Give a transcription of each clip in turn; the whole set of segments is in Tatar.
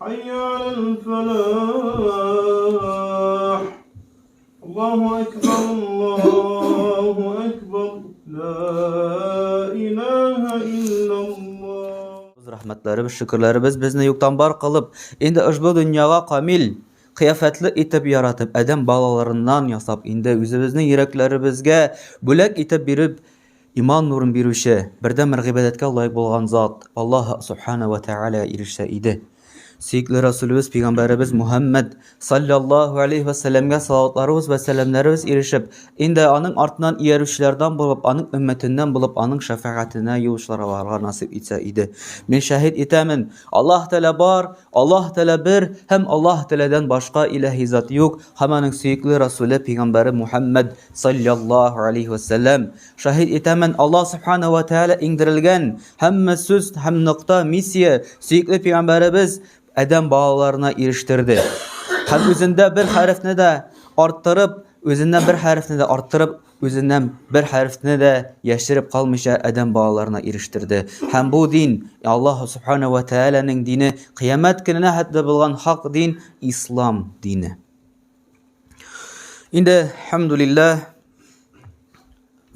حي على الفلاح الله أكبر الله أكبر لا إله إلا الله Рәхмәтләребез, шөкерләребез безне юктан бар кылып, инде ошбу дөньяга камил, кыяфәтле итеп яратып, адәм балаларыннан ясап, инде үзебезнең йөрәкләребезгә бүләк итеп биреп, Иман нурын бирүче, бердәнбер гыйбадәткә лаек булган зат, Аллаһ Субхана ва Тәгалә ирешсә иде. Сөекле Расулебез, пәйгамбәребез Мухәммәд саллаллаһу алейһи вә сәлләмгә салаватларыбыз вә сәламнәребез ирешеп, инде аның артыннан иярүчеләрдән булып, аның өммәтеннән булып, аның шәфәгатенә юлчыларга насыйп итсә иде. Мин шәһид итәмен, Аллаһ Тәгалә бар, Аллаһ Тәгалә бер һәм Аллаһ Тәгаләдән башка илаһи зат юк, һәм аның сөекле Расуле, пәйгамбәре Мухәммәд Салләллаһу алейһи вә сәлләм. Шаһид итәмен, Аллаһ Субханаһу вә Тәгалә иңдерелгән һәммә сүз һәм нокта, миссия сөекле пәйгамбәребез адәм балаларына ирештерде. Һәм үзендә бер хәрефне дә арттырып, үзеннән бер хәрефне дә арттырып, үзеннән бер хәрефне дә яшереп калмыйча адәм балаларына ирештерде. Һәм бу дин, Аллаһ Субханаһу вә Тәгаләнең дине, кыямәт көненә хәтле булган хак дин, ислам дине. Инде, хәмдулилләһ,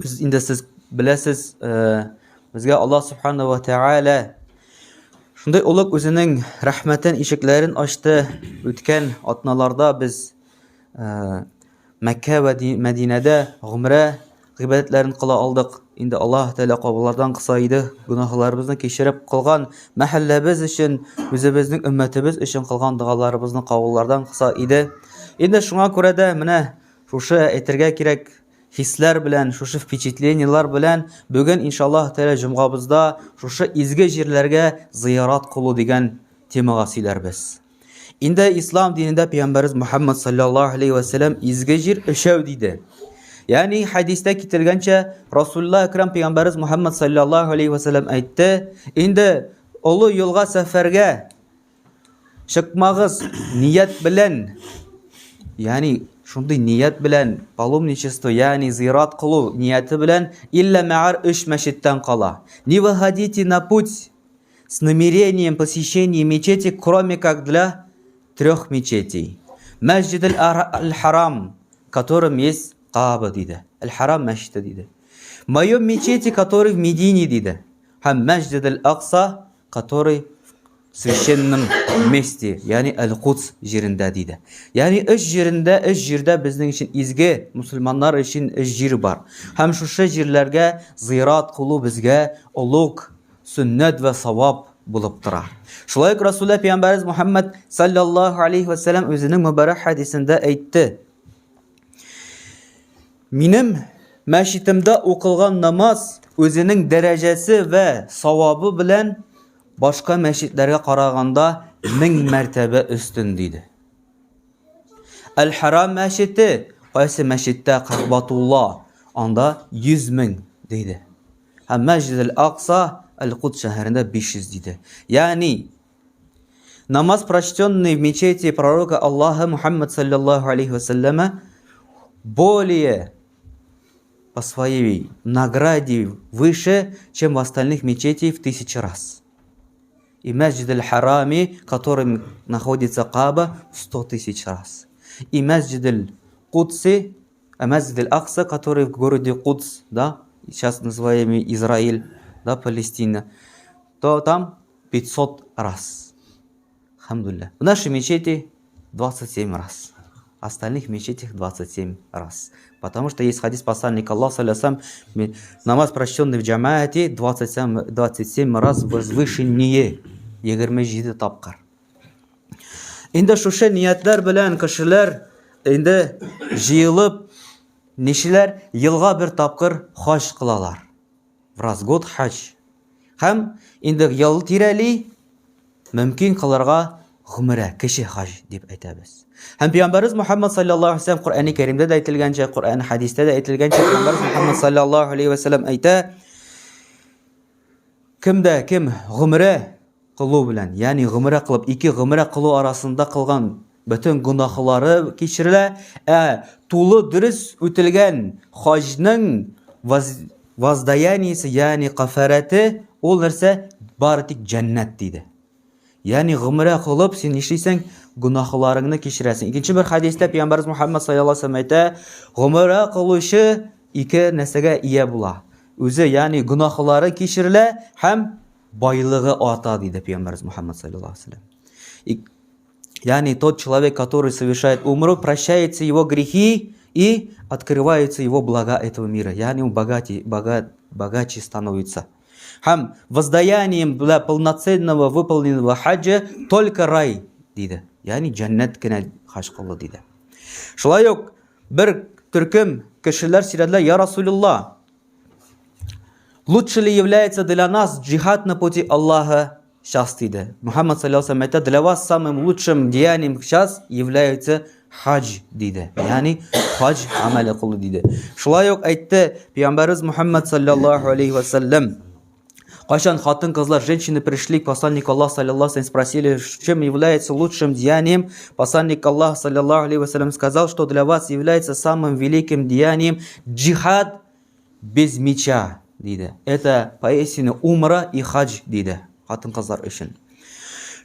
без инде сез беләсез, э, безгә Аллаһ субхана ва тааля шундый олуг үзенең рәхмәтен ишекләрен ачты. Үткән атналарда без э, Мәккә вә Мәдинәдә гомрә гыйбадәтләрен кыла алдык. Инде Аллаһ Тәгалә кабуллардан кылса иде, гөнаһларыбызны кичереп кылган мәхәлләбез өчен, үзебезнең өммәтебез өчен кылган догаларыбызны кабуллардан кылса иде. Инде шуңа күрә дә менә шушы әйтергә кирәк хисләр белән, шушы впечатлениеләр белән бүген иншаллаһ Тәгалә җомгабызда шушы изге җирләргә зыярат кылу дигән темага сөйләрбез. Инде ислам динендә пәйгамбәрбез Мухаммад саллаллаһу алейхи ва саллям изге җир өчәү диде. Ягъни хәдистә кителгәнчә, Расулуллаһ әкрам пәйгамбәрбез Мухаммад саллаллаһу алейхи ва саллям әйтте, инде олы юлга сәфәргә чыкмагыз ният белән, ягъни шундый ният белән паломничество, ягъни зират кылу нияте белән илля мәгәр өч мәчеттән кала. Не выходите на путь с намерением посещения мечети, кроме как для трех мечетей. Мәсҗид аль-Харам, которым есть Кааба, диде. Аль-Харам мәчете, диде. Моем мечети, который в Медине, диде. Һәм Мәсҗид аль-Акса, который в священном месте, ягъни Аль-Кудс җирендә, диде. Ягъни өч җирендә, өч җирдә безнең өчен изге, мусульманнар өчен өч җир бар. Һәм шушы җирләргә зыярат кылу безгә олуг сөннәт вә савап булып тора. Шулай ук Расулла пәйгамбәребез Мухаммад саллаллаһу алейхи ва саллям үзенең мөбарәк хәдисендә әйтте. Минем мәчетемдә укылган намаз үзенең дәрәҗәсе вә савабы белән башка мәчетләргә караганда мең мәртәбә өстен диде. Әл-Харам мәчете, кайсы мәчеттә Кәгъбатулла, анда 100 мең диде. Һәм Мәсҗид Әл-Акса Әл-Кудс шәһәрендә 500 диде. Ягъни намаз прочтенный в мечети пророка Аллаха Мухаммад саллаллаху алейхи вассаляма более по своей награде выше, чем в остальных мечетей в тысячи раз. И Мәсҗид Аль-Харами, который находится Каба, в 100 тысяч раз. И Мәсҗид Аль-Кудси, А Мәсҗид Аль-Акса, который в городе Кудс, да, сейчас называемый Израиль, да, Палестина, то там 500 раз. Алхамдулилля. В нашей мечети 27 раз. В остальных мечетях 27 раз. Потому что есть хадис посланника Аллаха, саллаллаху намаз, прочтенный в джамаате, 27, 27 раз возвышеннее. 27 тапкыр. Инде шушы ниятләр белән кешеләр инде җыелып ничеләр елга бер тапкыр хаҗ кылалар. В раз год хаҗ. Һәм инде ел тирәли мөмкин кылырга гомрә, кече хаҗ дип әйтәбез. Һәм пәйгамбәрбез Мухаммад саллаллаһу алейһи вәсәлләм Коръәни Кәримдә дә әйтелгәнчә, Коръән хәдистә дә әйтелгәнчә, пәйгамбәрбез Мухаммад саллаллаһу алейһи вәсәлләм әйтә, кемдә кем гомрә кылу белән, ягъни гомрә кылып, ике гомрә кылу арасында кылган бөтен гөнаһлары кичерелә, ә тулы дөрес үтелгән хаҗның воздаяниесе, ягъни кафарәте, ул нәрсә? Бары тик җәннәт диде. Ягъни гомрә кылып син нишлисең? Гөнаһларыңны кичерәсең. Икенче бер хәдистә пәйгамбәрбез Мухаммад саллаллаһу алейһи вәсәлләм әйтә, гомрә кылучы ике нәрсәгә ия була. Үзе, ягъни гөнаһлары кичерелә һәм байлыгы арта, диде пәйгамбәрбез Мухаммад саллаллаһу алейһи вәсәлләм. Ягъни тот человек, который совершает умру, прощается его грехи и открываются его блага этого мира. Ягъни он богатый, богат, богаче становится. Һәм воздаянием для полноценного выполненного хаджа только рай, диде. Ягъни җәннәт кенә хаҗ кылды, диде. Шулай ук бер төркем кешеләр сөйләделәр, я Расулулла, лучше ли является для нас джихад на пути Аллаха сейчас, диде. Мухаммад саллаллаху алейхи әйтә, для вас самым лучшим деянием сейчас является хадж, диде. Ягъни хадж гамәле кылу, диде. Шулай ук әйтте пәйгамбәрбез Мухаммад саллаллаху алейхи ва саллям. Кайчан хатын-кызлар, женщины пришли к посланнику Аллаха, саллаллаху алейхи спросили, чем является лучшим деянием. Посланник Аллаха, саллаллаху алейхи вассалям, сказал, что для вас является самым великим деянием джихад без меча, диде. Это поистине умра и хадж, диде хатын-кызлар өчен.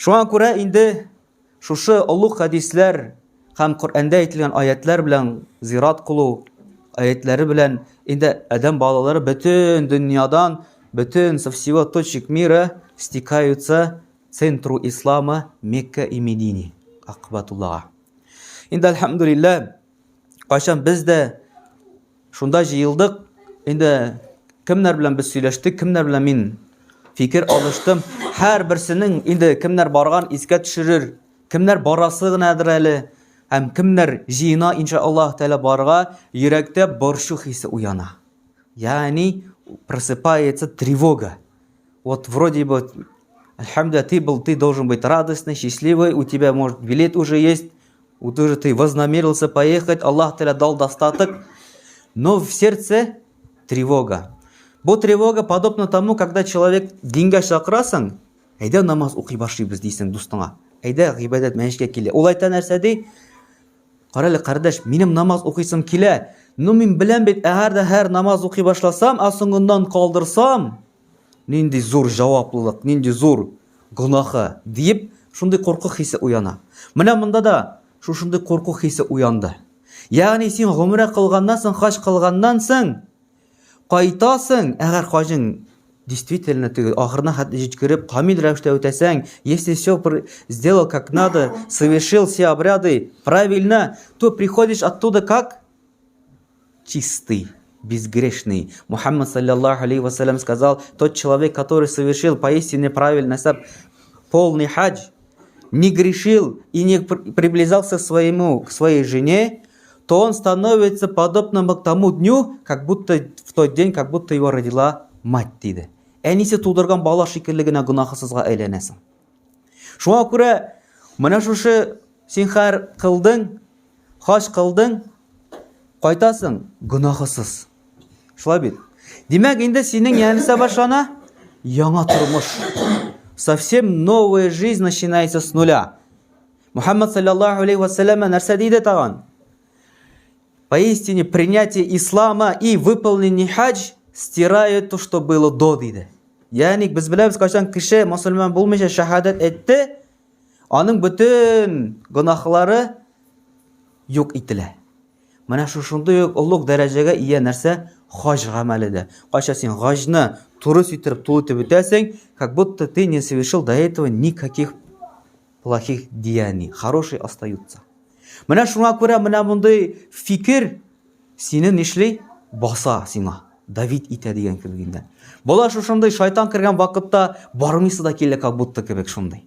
Шуңа күрә инде шушы олуг хәдисләр һәм Коръәндә әйтелгән аятлар белән зират кылу аятлары белән инде адәм балалары бөтен дөньядан, бөтен со всего точек мира стекаются центру ислама Мекка и Медине, Акбатуллага. Инде әлхәмдүлилләһ, кайчан без дә шунда җыелдык, инде кемнәр белән без сөйләштек, кемнәр белән мин фикер алыштым, һәрберсенең инде кемнәр барган искә төшерер, кемнәр барасы гынадыр әле, һәм кемнәр җыена иншаллаһ тәгалә барырга, йөрәктә борчу хисе уяна. Ягъни просыпается тревога. Вот вроде бы, альхамдулилля, ты был, ты должен быть радостный, счастливый, у тебя, может, билет уже есть, вот уже ты вознамерился поехать, Аллах тебе дал достаток, но в сердце тревога. Бу тревога подобна тому, когда человек дингә чакырасың, әйдә намаз укый башлыйбыз дисең дустыңа. Әйдә гыйбадәт мәчеткә килә. Ул әйтә нәрсә ди? Кара әле, кардәш, минем намаз укыйсым килә. Но мин беләм бит, әгәр дә һәр намаз укый башласам, ә соңыннан калдырсам, нинди зур җаваплылык, нинди зур гөнаһы диеп, шундый курку хисе уяна. Менә монда да шушындый курку хисе уянды. Ягъни син гомрә кылганнан соң, хаҗ кылганнан соң кайтасың, әгәр хаҗың действительно теге ахырына хәтле җиткереп, камил рәвештә үтәсәң, если все сделал как надо, совершил все обряды правильно, то приходишь оттуда как чистый, безгрешный. Мухаммад, саллаллаху алейхи вассалям, сказал, тот человек, который совершил поистине правильно полный хадж, не грешил и не приближался к, своему, к своей жене, то он становится подобным к тому дню, как будто в тот день, как будто его родила мать, диде. Әнисе тудырган бала шикелле генә гөнаһсызга әйләнәсең. Шуңа күрә менә шушы син хәр кылдың, Хаҗ кылдың, кайтасың гөнаһысыз. Шулай бит. Димәк, инде синең янәсе башлана яңа тормыш. Совсем новая жизнь начинается с нуля. Мухаммад саллаллаху алейхи вассалям нәрсә диде тагын? Поистине принятие ислама и выполнение хадж стирает то, что было до, диде. Ягъни без беләбез, кайчан кеше мусульман булмыйча шаһадәт әйтте, Аның бөтен гөнаһлары юк ителә. Менә шушындый ук олуг дәрәҗәгә ия нәрсә хаҗ гамәле дә. Кайчан син хаҗны туры иттереп, тулы итеп үтәсең, как будто ты не совершил до этого никаких плохих деяний, хорошие остаются. Менә шуңа күрә менә мондый фикер сине нишли? Баса сиңа, давить итә дигән кебек инде. Бала шушындый шайтан кергән вакытта бармыйсы да килә, как будто кебек шундый.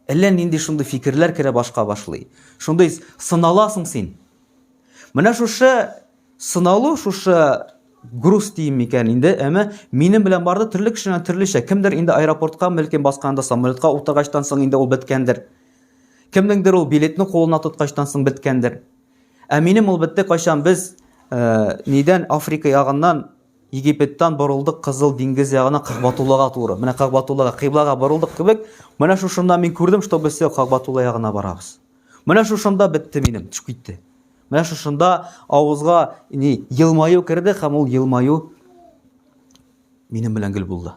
Әллә нинди шундый фикерләр керә башка башлый. Шундый сыналасың син. Менә шушы сыналу, шушы груз дим микән инде, әмма минем белән барды төрле кешенең төрлечә. Кемдер инде аэропортка мөлкин басканда самолетка утыргачтан соң инде ул беткәндер. Кемнеңдер ул билетны кулына тоткачтан соң беткәндер. Ә минем ул бетте кайчан без э, нидән Африка ягыннан Египеттан борылдык Кызыл диңгез ягына Кагъбатуллага туры. Менә Кагъбатуллага, кыйблага борылдык кебек. Менә шушында мин күрдем, что без все Кагъбатулла ягына барабыз. Менә шушында бетте минем, төшеп китте. Менә шушында авызга ни елмаю керде һәм ул елмаю минем белән гел булды.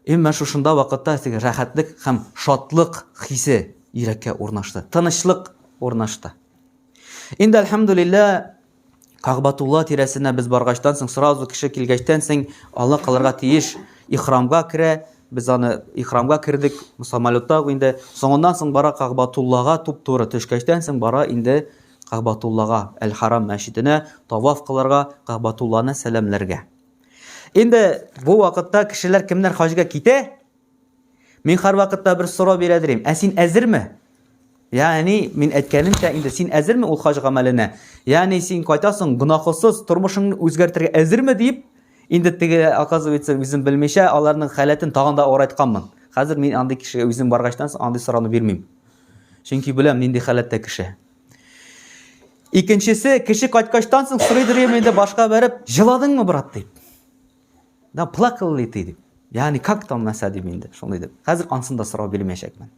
Әмма шушында вакытта теге рәхәтлек һәм шатлык хисе йөрәккә урнашты. Тынычлык урнашты. Инде әлхәмдүлиллә Кагбатулла тирәсенә без баргачтан соң, сразу кеше килгәчтән соң, Алла кылырга тиеш, ихрамга керә. Без аны ихрамга кердек, самолетта инде. Соңыннан соң бара Кагбатуллага туп-туры төшкәчтән соң бара инде Кагбатуллага, Әл-Харам мәчетенә таваф кылырга, Кагбатулланы сәламләргә. Инде бу вакытта кешеләр кемнәр хаҗга китә? Мин һәрвакытта бер сорау бирә дирим. Ә син әзерме? Ягъни, мин әйткәнемчә, инде син әзерме ул хаҗ гамәленә? Ягъни, син кайтасың гөнаһсыз, тормышыңны үзгәртергә әзерме дип, инде теге, оказывается, үзем белмичә, аларның халәтен тагын да авырайтканмын. Хәзер мин андый кешегә үзем баргачтан соң андый сорауны бирмим. Чөнки беләм, нинди халәттә кеше. Икенчесе, кеше кайткачтан соң сорыйдыр инде башка бәреп, җыладыңмы, брат, дип. Да, плакал ли ты, дип. Ягъни, как там нәрсә дип инде, шундый дип. Хәзер ансын да сорау бирмәячәкмен.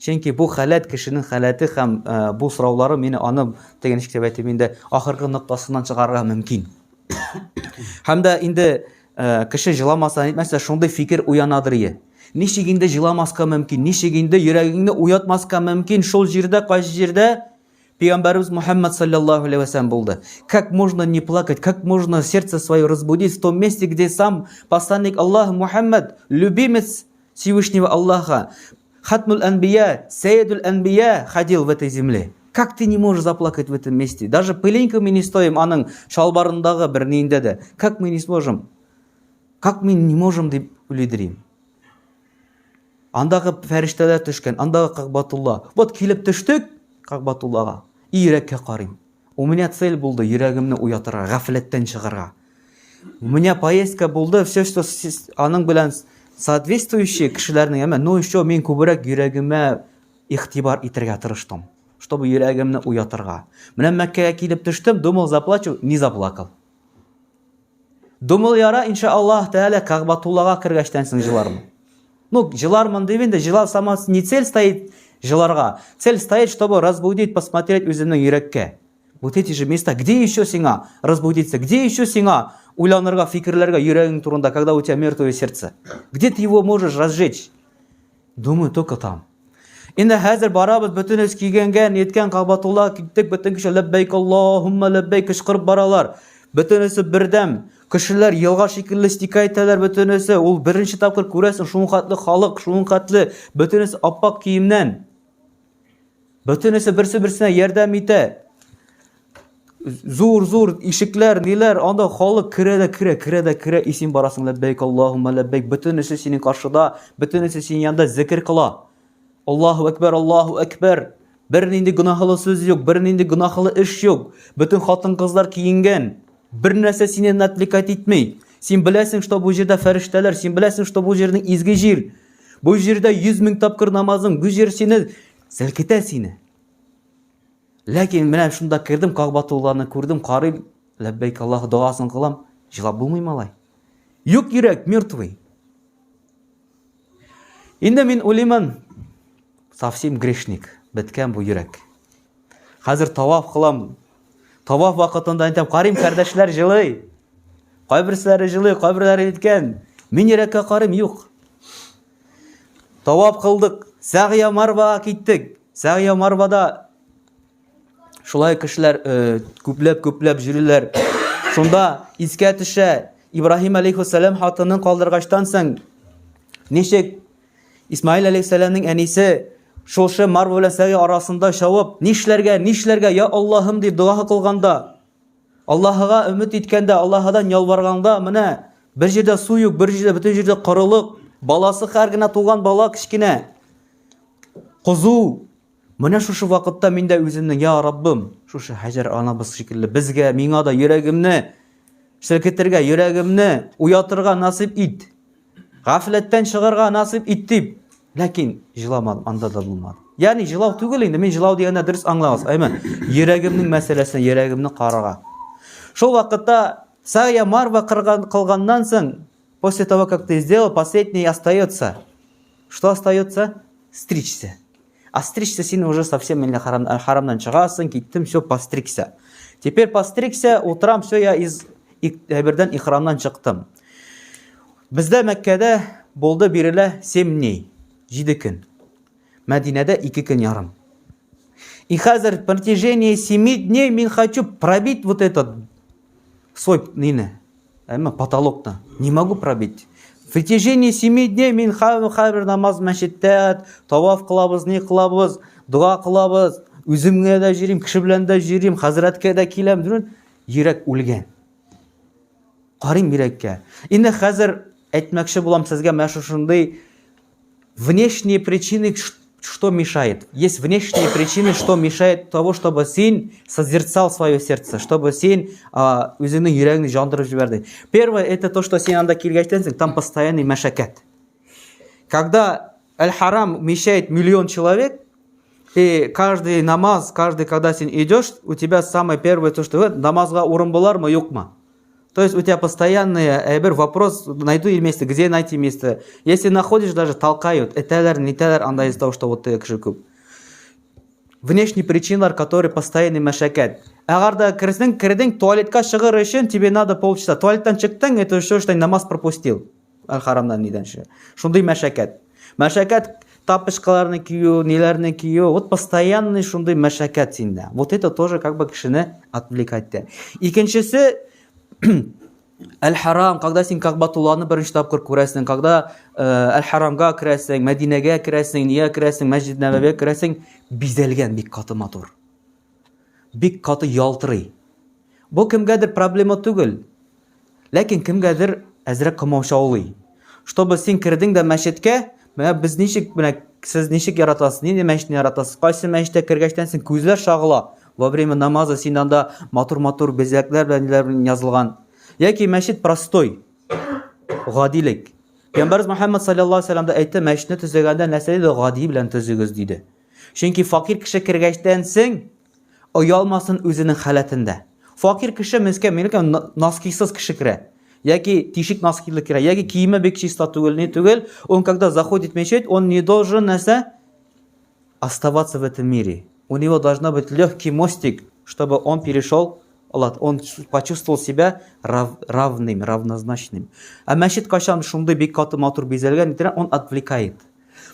Чөнки бу халәт кешенең халәте һәм э, бу сораулары мине аны теге ничек дип әйтим инде ахыргы ноктасыннан чыгарырга мөмкин. Һәм дә инде э, кеше җыламаса, нитмәсә, шундый фикер уянадыр ие. Ничек инде җыламаска мөмкин? Ничек инде йөрәгеңне уятмаска мөмкин? Шул җирдә, кайсы җирдә Пәйгамбәребез Мухаммад саллаллаху алейхи вәсәләм булды. Как можно не плакать, как можно сердце свое разбудить в том месте, где сам посланник Аллаха Мухаммад, любимец Всевышнего Аллаха, Хатмул Анбия, Сейдуль Анбия ходил в этой земле. Как ты не можешь заплакать в этом месте? Даже пылинку мы не стоим аның шалбарындагы бер ниендә дә. Как мы не сможем? Как мы не можем дип уйлыйдыр. Андагы фәрештәләр төшкән, андагы Кагбатулла. Вот килеп төштек Кагбатуллага. И йөрәккә карыйм. У меня цель булды йөрәгемне уятырга, гафләттән чыгарга. У меня поездка булды, все, что аның белән соответствующий кешеләрнең, әмма, ну еще мин күбрәк йөрәгемә игътибар итәргә тырыштым, чтобы йөрәгемне уятырга. Менә Мәккәгә килеп төштем, думал заплачу, не заплакал. Думал яра, иншаллаһ тәгалә, Кәгъбатуллага кергәчтән соң җылармын. Ну, җылармын дип инде, җылау сама не цель стоит җыларга. Цель стоит, чтобы разбудить, посмотреть үземнең йөрәккә. Вот эти же места, где еще сиңа разбудиться, где еще сиңа уйланырга, фикерләргә йөрәгең турында, когда у тебя мертвое сердце? Где ты его можешь разжечь? Думаю, только там. Инде хәзер барабыз, бөтенебез кигәнгә, ниткән Кабатулла киттек, бөтен кеше ләббәйк Аллаһумма ләббәйк кычкырып баралар. Бөтенесе бердәм. Кешеләр елга шикелле стика итәләр бөтенесе. Ул беренче тапкыр күрәсең, шуның хәтле халык, шуның хәтле бөтенесе аппак киемнән. Бөтенесе берсе-берсенә ярдәм итә. Зур-зур ишекләр, ниләр, анда халык керә дә керә, керә дә керә, и син барасың, ләббәйк, Аллаһумма ләббәйк, бөтенесе синең каршыда, бөтенесе синең янында зикер кыла. Аллаһу әкбәр, Аллаһу әкбәр. Бернинди гөнаһлы сүз юк, бернинди гөнаһлы эш юк. Бөтен хатын-кызлар киенгән. Бер нәрсә сине отвлекать итми. Син беләсең, что бу җирдә фәрештәләр, син беләсең, что бу җирнең изге җир. Бу җирдә 100 мең тапкыр намазың, бу җир сине селкетә сине. Ләкин менә шунда кердем, Кагъбатулланы күрдем, карыйм, ләббәйк Аллаһ догасын кылам, җылап булмый малай. Юк йөрәк, мертвый. Инде мин уйлыймын, совсем грешник, беткән бу йөрәк. Хәзер таваф кылам. Таваф вакытында әйтәм, карыйм, кардәшләр җылый. Кайберселәре җылый, кайберләре әйткән. Мин йөрәккә карыйм, юк. Таваф кылдык, Сәгъя Марвага киттек. Сәгъя Марвада шулай кешеләр э, күпләп-күпләп йөриләр. Шунда искә төшә Ибраһим алейхиссалам хатынын калдыргачтан соң ничек Исмаил алейхиссаламның әнисе шушы Марва белән Сәгъя арасында чабып, нишләргә, нишләргә, я Аллаһым дип дога кылганда, Аллаһыга өмет иткәндә, Аллаһыдан ялварганда, менә бер җирдә су юк, бер җирдә бөтен җирдә корылык, баласы хәр генә туган бала кечкенә. Кызу. Менә шушы вакытта мин дә үземнең, я Раббым, шушы Һаҗәр анабыз шикелле безгә, миңа да йөрәгемне селкетергә, йөрәгемне уятырга насыйп ит. Гафләттән чыгарга насыйп ит дип. Ләкин җыламадым, анда да булмады. Ягъни җылау түгел инде, мин җылау дигәндә дөрес аңлагыз. Әйме, йөрәгемнең мәсьәләсен, йөрәгемне карарга. Шул вакытта Сая Марва кылганнан соң, после того, как ты сделал, последний остается. Что остается? Стричься. А стричься син уже совсем инде харам, харамнан чыгасың, киттем, все, постригся. Теперь постригся, утрам, все, я из әйбердән ихрамнан чыктым. Бездә Мәккәдә булды бирелә 7 дней, 7 көн. Мәдинәдә 2 көн ярым. И хәзер протяжении 7 дней мин хочу пробить вот этот свой нине, әмма потолокны не могу пробить. В течение 7 дней мин һәрбер намаз мәчеттә таваф кылабыз, ни кылабыз, дога кылабыз, үземгә дә йөрим, кеше белән дә йөрим, хәзрәткә дә киләм, йөрәк үлгән. Карыйм йөрәккә. Инде хәзер әйтмәкче булам сезгә менә шушындый внешние причины, что мешает. Есть внешние причины, что мешает того, чтобы син созерцал свое сердце, чтобы син үзеңнең йөрәгеңне җандырып җибәрдең. Первое, это то, что син анда килгәчтән соң, там постоянный мәшәкать. Когда Аль-Харам вмещает миллион человек, и каждый намаз, каждый, когда син идешь, у тебя самое первое, то, что намазга урын булармы, юкмы? То есть у тебя постоянный бер вопрос, найду или место, где найти место. Если находишь, даже толкают. Этәләр, не этәләр, анда из-за того, что вот ты кеше күп. Внешний причиналар, которые постоянный мәшәкать. Әгәр дә керсең, кердең, туалетка чыгыр өчен тебе надо полчаса. Туалеттан чыктың, это еще что намаз пропустил. Аль-Харамнан нидән ше. Шундый мәшәкать. Мәшәкать тапочкаларны кию, ниләрне кию, вот постоянный шундый мәшәкать синдә. Вот это тоже как бы кешене отвлекать итә. Икенчесе Әл-Харам, когда син Кәгъбатулланы беренче тапкыр күрәсең, когда Әл-Харамга керәсең, Мәдинәгә керәсең, нигә керәсең, Мәсҗид Нәбәвигә керәсең, бизәлгән бик каты матур. Бик каты ялтырый. Бу кемгәдер проблема түгел. Ләкин кемгәдер әзрәк комаучаулый. Чтобы син кердең дә мәчеткә, менә без ничек, менә сез ничек яратасыз, нинди мәчетне яратасыз, кайсы мәчеткә кергәчтән син күзләр чагыла. Во время намаза син анда матур-матур бизәкләр белән ниләр белән язылган. Яки мәчет простой, гадилек. Пәйгамбәрбез Мөхәммәд саллаллаһу алейһи вәсәлләм дә әйтте, мәчетне төзегәндә нәрсә диде? Гади белән төзегез диде. Чөнки факир кеше кергәчтән син оялмасын үзенең халәтендә. Факир кеше мескен, минеке носкисыз кеше керә. Яки тишек носкилы керә, яки киеме бик чиста түгел, ни түгел. Он когда заходит в мечеть, он не должен нәрсә оставаться в этом мире. У него должна быть легкий мостик, чтобы он перешел Аллах, он почувствовал себя равным, равнозначным. Ә мәчет кайчан шундый бик каты матур бизәлгән, он отвлекает.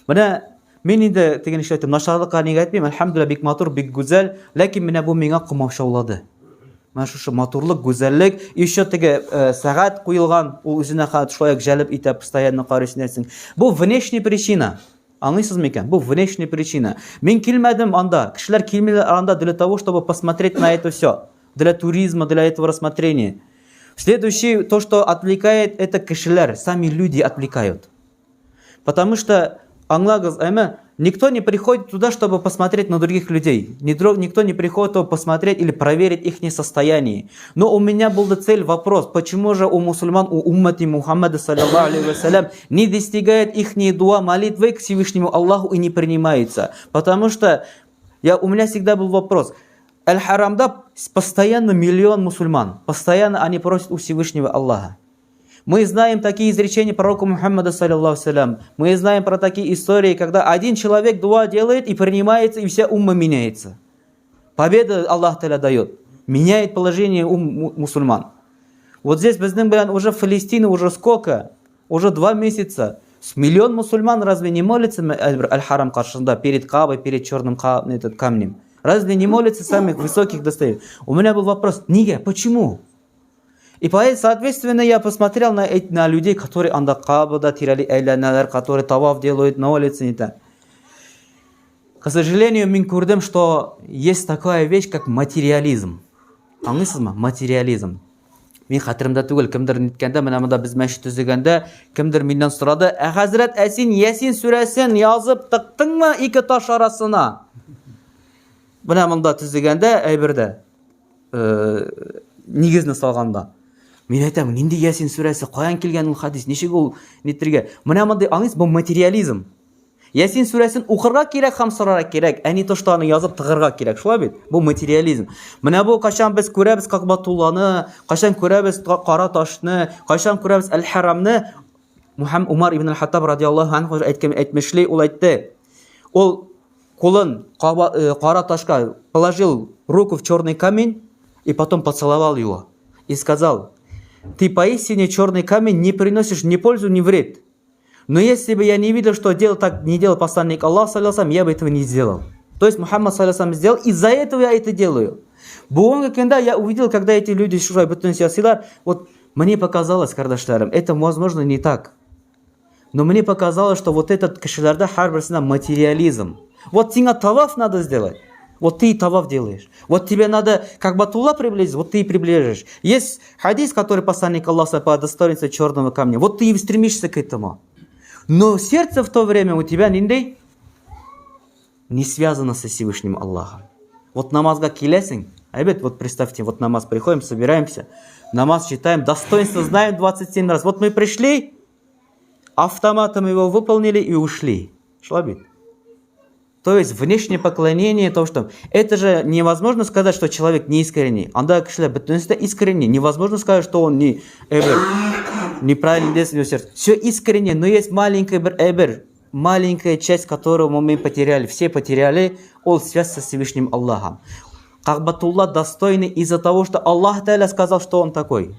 Менә мин инде теге ничек әйтәм, начарлыкка нигә әйтмим, әлхәмдүлилләһ, бик матур, бик гүзәл, ләкин менә бу миңа комаучаулады. Менә шушы матурлык, гүзәллек, еще теге сәгать куелган, ул үзенә шулай ук җәлеп итә, постоянно карыйсың нәрсең. Бу внешний причина. Аңлыйсыз микән? Бу внешний причина. Мин килмәдем анда, кешеләр килмиләр анда для того, чтобы посмотреть на это все. Для туризма, для этого рассмотрения. Следующий, то, что отвлекает, это кешеләр, сами люди отвлекают. Потому что, аңлагыз, әмма никто не приходит туда, чтобы посмотреть на других людей. Никто не приходит, чтобы посмотреть или проверить их состояние. Но у меня был цель, вопрос, почему же у мусульман, у уммати Мухаммада, саллаллаху алейхи вассалям, не достигает их дуа молитвы к Всевышнему Аллаху и не принимается? Потому что у меня всегда был вопрос. Аль-Харамда постоянно миллион мусульман. Постоянно они просят у Всевышнего Аллаха. Мы знаем такие изречения пророка Мухаммада, саллиллаху салям. Мы знаем про такие истории, когда один человек дуа делает и принимается, и вся умма меняется. Победа Аллах Таля дает. Меняет положение ум мусульман. Вот здесь безнең белән уже Фалестина уже сколько? Уже 2 месяца. С миллион мусульман разве не молится Аль-Харам каршында перед Кабой, перед черным этот камнем? Разве не молится самых высоких достояний? У меня был вопрос, нигә, почему? И поэтому, соответственно, я посмотрел на людей, которые анда Кабада тирәли әйләнәләр, которые таваф делают на улице, не так. К сожалению, мин күрдем, что есть такая вещь, как материализм. Аңлыйсызмы? Материализм. Мин хәтеремдә түгел, кемдер ниткәндә, менә монда без мәчет төзегәндә, кемдер миннән сорады: "Ә хәзрәт, ә син Ясин сүрәсен язып тыктыңмы ике таш арасына?" Менә монда төзегәндә әйбердә нигезне салганда. Мин әйтәм, нинди Ясин сүрәсе, каян килгән ул хадис, ничек ул нитергә? Менә мондый аңлыйсыз, бу материализм. Ясин сүрәсен укырга кирәк һәм сорарга кирәк, ә не то, что аны язып тыгырга кирәк. Шулай бит? Бу материализм. Менә бу кайчан без күрәбез Кәгъбатулланы, кайчан күрәбез кара ташны, кайчан күрәбез Әл-Харамны, Мухаммад Умар ибн Аль-Хаттаб радиаллаһу анху әйткән әйтмешли, ул әйтте. Ул кулын кара ташка положил руку в черный камень и потом поцеловал его. И сказал: ты поистине черный камень не приносишь ни пользу, ни вред. Но если бы я не видел, что делал так, не делал посланник Аллаха, саллаллаху, я бы этого не сделал. То есть Мухаммад, саллаллаху, сделал, из-за этого я это делаю. Бүгенге көндә я увидел, когда эти люди шулай бөтен ясыйлар, вот мне показалось, кардәшләрем, это возможно не так. Но мне показалось, что вот этот кешеләрдә һәрберсендә материализм. Вот сиңа таваф надо сделать. Вот ты и таваф делаешь. Вот тебе надо Каъбатулла приблизить, вот ты и приближишь. Есть хадис, который посланник Аллаха по достоинству черного камня. Вот ты и стремишься к этому. Но сердце в то время у тебя нинди не связано со Всевышним Аллахом. Вот намазга киләсең, әйбәт, вот представьте, вот намаз приходим, собираемся, намаз читаем, достоинство знаем 27 раз. Вот мы пришли, автоматом его выполнили и ушли. Шулай бит. То есть внешнее поклонение, то, что... Это же невозможно сказать, что человек не искренний. Анда кешеләр бөтенесе дә искренний. Невозможно сказать, что он не әйбер, неправильно действует сердце. Все искренне, но есть маленькая бер әйбер, маленькая часть, которую мы потеряли. Все потеряли, ол связь со Всевышним Аллахом. Каъбатулла достойный из-за того, что Аллах Тааля сказал, что он такой.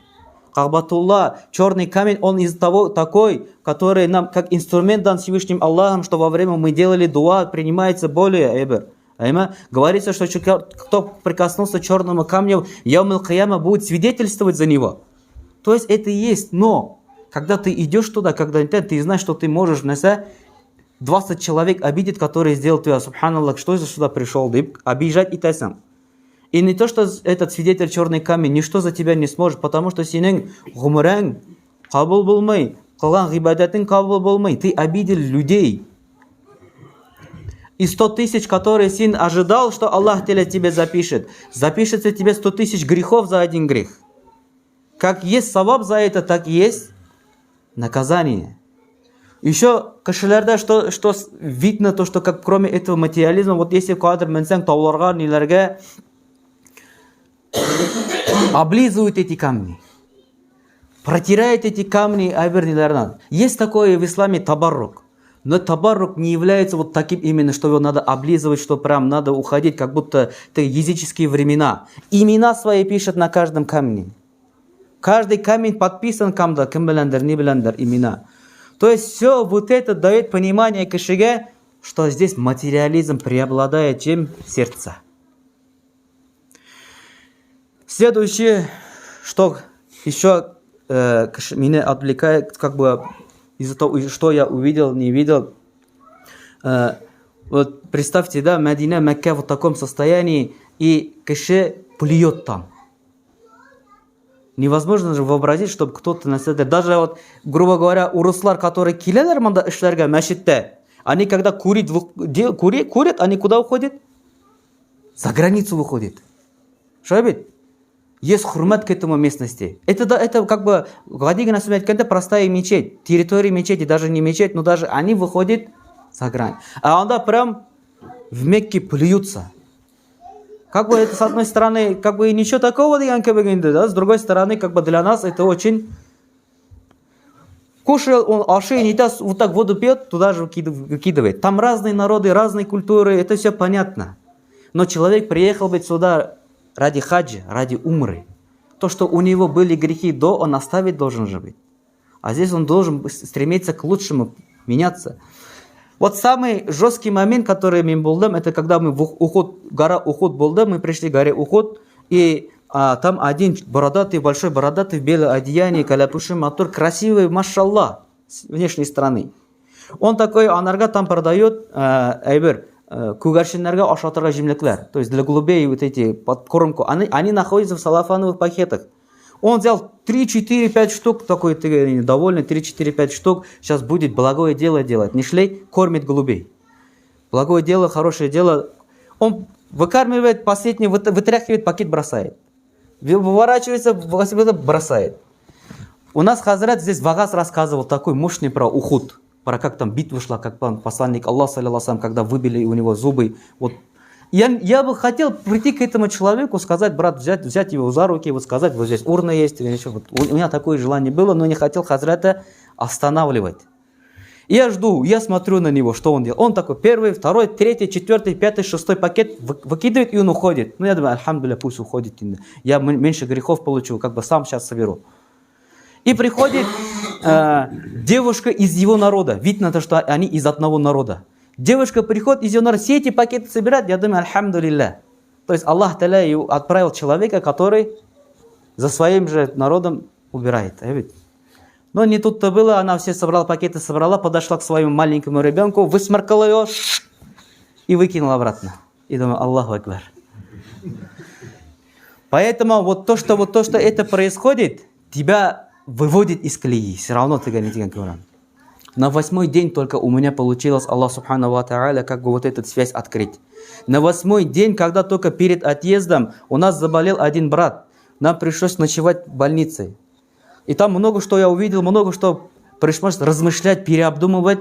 Каъбатулла, черный камень, он из-за того такой, который нам как инструмент дан Всевышним Аллахом, что во время мы делали дуа, принимается более әйбер. Әйме? Говорится, что кто прикоснулся к черному камню, Яумил Кияма будет свидетельствовать за него. То есть это и есть, но когда ты идешь туда, когда ты знаешь, что ты можешь нәрсә 20 человек обидеть, которые сделал тебя, субханаллах, что я сюда пришел, дип обижать итәсең. И не то, что этот свидетель черный камень, ничто за тебя не сможет, потому что синең гомерең кабул булмый, кылган гыйбадәтең кабул булмый, ты обидел людей. И 100 тысяч, которые син ожидал, что Аллах тебе запишет, запишется тебе 100 тысяч грехов за один грех. Как есть саваб за это, так и есть наказание. Еще кешеләрдә что видно, то, что как кроме этого материализма, вот если кадр менсәң, тауларга, ниләргә, облизывают эти камни. Протирают эти камни әйбер ниләрдән. Есть такое в исламе табаррук. Но табаррук не является вот таким именно, что его надо облизывать, что прям надо уходить, как будто это языческие времена. Имена свои пишет на каждом камне. Каждый камень подписан кем-то, кем беләндер, ни беләндер, имена. То есть все вот это дает понимание кешегә, что здесь материализм преобладает, чем сердце. Следующее, что еще меня отвлекает, как бы из-за того, что я увидел, не видел. Вот представьте, да, Медина, Мекка в таком состоянии, и кеше плюет там. Невозможно же вообразить, чтобы кто-то на это, даже вот, грубо говоря, урыслар, которые киләләр монда эшләргә мәчеттә, они когда курить, курят, они куда уходят? За границу выходят. Шулай бит? Есть хөрмәт к этому местности. Это, да, это как бы, гади генә әйткәндә, простая мечеть. Территория мечети, даже не мечеть, но даже они выходят за грань. А анда прям в Мекке плюются. Как бы это, с одной стороны, как бы и ничего такого дигән кебек инде, да, с другой стороны, как бы для нас это очень... Кушал он ашый, не даст, вот так воду пьет, туда же выкидывает. Там разные народы, разные культуры, это все понятно. Но человек приехал бы сюда ради хаджа, ради умры. То, что у него были грехи до, он оставить должен же быть. А здесь он должен стремиться к лучшему, меняться. Вот самый жесткий момент, который мин булдым, это когда мы в Ухуд, гора Ухуд булды, мы пришли к горе Ухуд, и там один бородатый, большой бородатый в белом одеянии, кәләпүше матур, красивый, машалла, с внешней стороны. Он такой, анарга там продает, әйбер, күгәрченнәргә ашатырга җимлекләр, то есть для голубей вот эти подкормку, они находятся в целлофановых пакетах. Он взял 3, 4, 5 штук, такой ты довольный, 3, 4, 5 штук, сейчас будет благое дело делать. Не шлей, кормит голубей. Благое дело, хорошее дело. Он выкармливает последний, вытряхивает, пакет бросает. Выворачивается, бросает. У нас Хазрат здесь вәгазь рассказывал такой мощный про Ухуд, про как там битва шла, как посланник Аллаха, саллиллаху алейхи, когда выбили у него зубы. Вот. Я бы хотел прийти к этому человеку, сказать, брат, взять его за руки, вот сказать, вот здесь урна есть, или еще. Вот. У меня такое желание было, но не хотел Хазрата останавливать. Я жду, я смотрю на него, что он делает. Он такой первый, второй, третий, четвертый, пятый, шестой пакет выкидывает, и он уходит. Я думаю, альхамдулилля, пусть уходит. Я меньше грехов получу, как бы сам сейчас соберу. И приходит девушка из его народа. Видно то, что они из одного народа. Девушка приходит из его народа, все эти пакеты собирает, я думаю, альхамдулилля. То есть Аллах Таля отправил человека, который за своим же народом убирает. Но не тут-то было, она все собрала, пакеты собрала, подошла к своему маленькому ребенку, высморкала его и выкинула обратно. И думаю, Аллаху Акбар. Поэтому вот то, что это происходит, тебя выводит из колеи. Все равно ты говоришь, Коран. На восьмой день только у меня получилось Аллах Субхану Ва Тааля как бы вот эту связь открыть. На восьмой день, когда только перед отъездом у нас заболел один брат, нам пришлось ночевать в больнице. И там много что я увидел, много что пришлось размышлять, переобдумывать.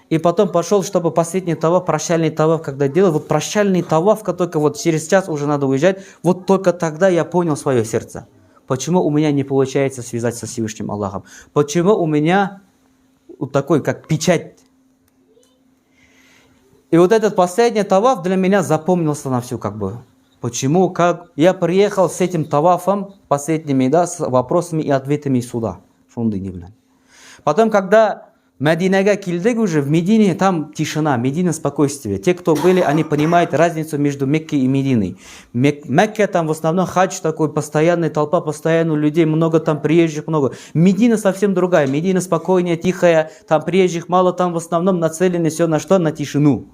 И потом пошел, чтобы последний таваф, прощальный таваф, когда делал, вот прощальный таваф, только вот через час уже надо уезжать, вот только тогда я понял свое сердце. Почему у меня не получается связать со Всевышним Аллахом? Почему у меня вот такой, как печать? И вот этот последний таваф для меня запомнился на всю как бы. Почему, как я приехал с этим тавафом, последними, да, с вопросами и ответами сюда. Шундый ни белән. Потом, когда Мәдинәгә килдек уже, в Медине там тишина, Медина спокойствие. Те, кто были, они понимают разницу между Меккой и Мединой. Мекка там в основном хадж такой, постоянная толпа, постоянно людей, много там приезжих, много. Медина совсем другая, Медина спокойнее, тихая, там приезжих мало, там в основном нацелены все на что? На тишину.